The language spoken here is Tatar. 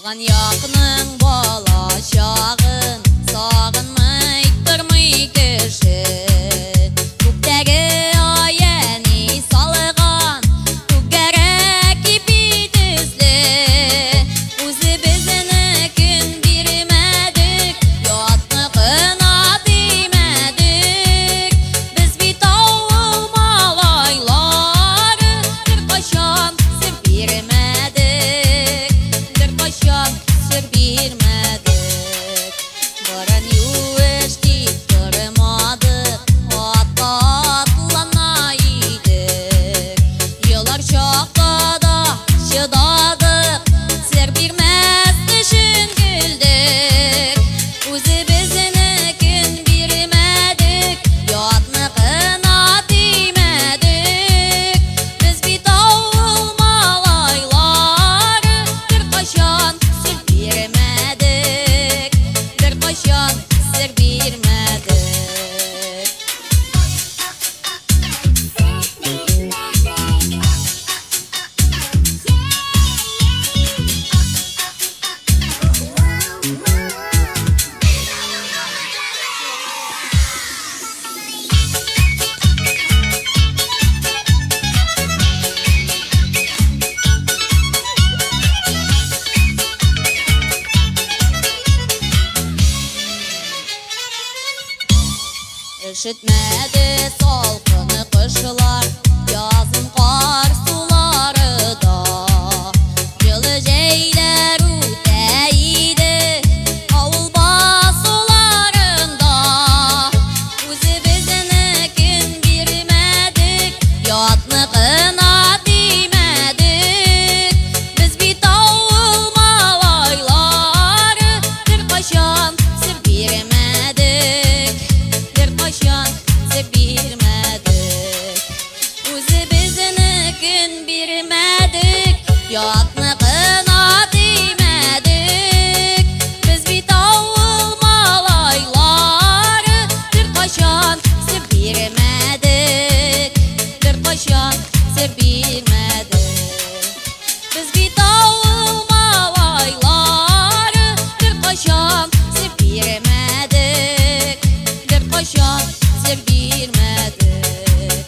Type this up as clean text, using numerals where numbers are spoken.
Туган якның бала чагын сагынмый тормый кеше. Күктәге ай әни салган түгәрәк ипи төсле. Үзебезнекен бирмәдек, ятныкына тимәдек. Без бит авыл малайлары, беркайчан сер бирмәдек, беркайчан сер бирмәдек. Борын юеш дип тормадык, атка атлана идек. Елар чакта да чыдадык, сер бирмәс өчен көлдек. Үзебезнекен бирмәдек, ятныкына тимәдек. Без бит авыл малайлары, беркайчан сер бирмәдек, беркайчан сер бирмәдек. Өшетмәде салкын кышлар, язын кар сулары да. Җылы җәйләр үтә иде авыл басуларында. Үзебезнекен бирмәдек, ятныкына тимәдек. Без бит авыл малайлары, беркайчан сер бирмәдек, беркайчан сер бирмәдек. Үзебезнекен бирмәдек, ятныкына тимәдек. Без бит авыл малайлары, беркайчан сер бирмәдек, беркайчан сер бирмәдек. Без бит авыл малайлары, беркайчан сер бирмәдек, беркайчан сер бирмәдек.